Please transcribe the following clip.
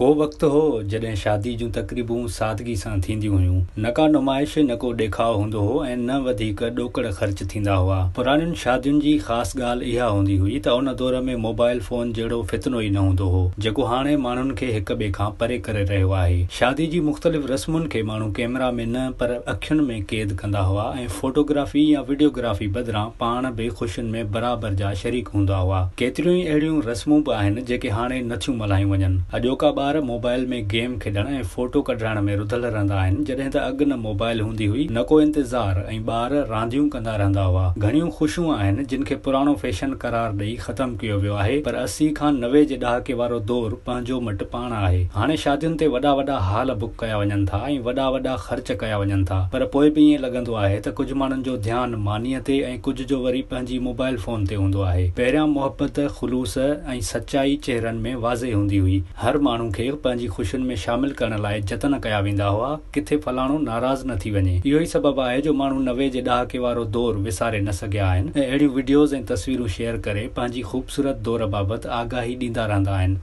ڪو وقت هو، جڏهن شادي جون تقريبون سادگي سان ٿينديون هيون. نه ڪا نمائش، نه ڪو ڏيکاء هوندو هو ۽ نه وڌيڪ ڏوڪڙ خرچ ٿيندا هئا. پراڻين شادين جي خاص ڳالهه اها هوندي هئي ته ان دور ۾ موبائل فون جهڙو فتنو ئي نه هوندو هو، جيڪو هاڻي ماڻهن کي هڪ ٻئي کان پري ڪري رهيو آهي. شادي جي مختلف رسمن کي ماڻهو ڪئميرا ۾ نه پر اکين ۾ قيد ڪندا هئا ۽ فوٽوگرافي يا وڊيوگرافي بدران پاڻ به خوشين ۾ برابر جا شريڪ هوندا هئا. ڪيتريون ئي اهڙيون رسمون به آهن، جيڪي هاڻي نه ٿيون ملهايون وڃن. اڄوڪا ٻار موبائل ۾ گيم کيڏڻ ۽ فوٽو ڪڍرائڻ ۾ رڌل رهندا آهن، جڏهن ته اڳ نه موبائل هوندي هئي نه ڪو انتظار ۽ ٻار رانديون ڪندا رهندا هئا. گهڻيون خوشيون آهن جن کي پراڻو فيشن قرار ڏئي ختم ڪيو ويو آهي پر 80 کان 90 جي ڏهاڪي وارو دور پنهنجو مٽ پاڻ آهي. هاڻي شادين تي وڏا وڏا هال بڪ ڪيا وڃن ٿا ۽ وڏا وڏا خرچ ڪيا وڃن ٿا پر پوء به ائين لڳندو آهي ته ڪجهه ماڻهن جو ڌيان مانيء تي ۽ ڪجهه جو وري پنهنجي موبائل فون تي هوندو آهي. پهريان محبت، خلوص ۽ سچائي چهرن ۾ واضح هوندي هئي. هر ماڻهو کي پنهنجي خوشين ۾ شامل ڪرڻ لاء جتن ڪيا ويندا هئا، ڪٿي فلاڻو ناراض نه ٿي وڃي. اهو ئي سبب آهي جو ماڻهو 90 جي ڏهاڪي وارو دور وساري نه سگهيا آهن ۽ اهڙيون وڊيوز ۽ تصويرون شيئر ڪري پنهنجي خوبصورت دور بابت آگاهي ڏيندا رهندا آهن.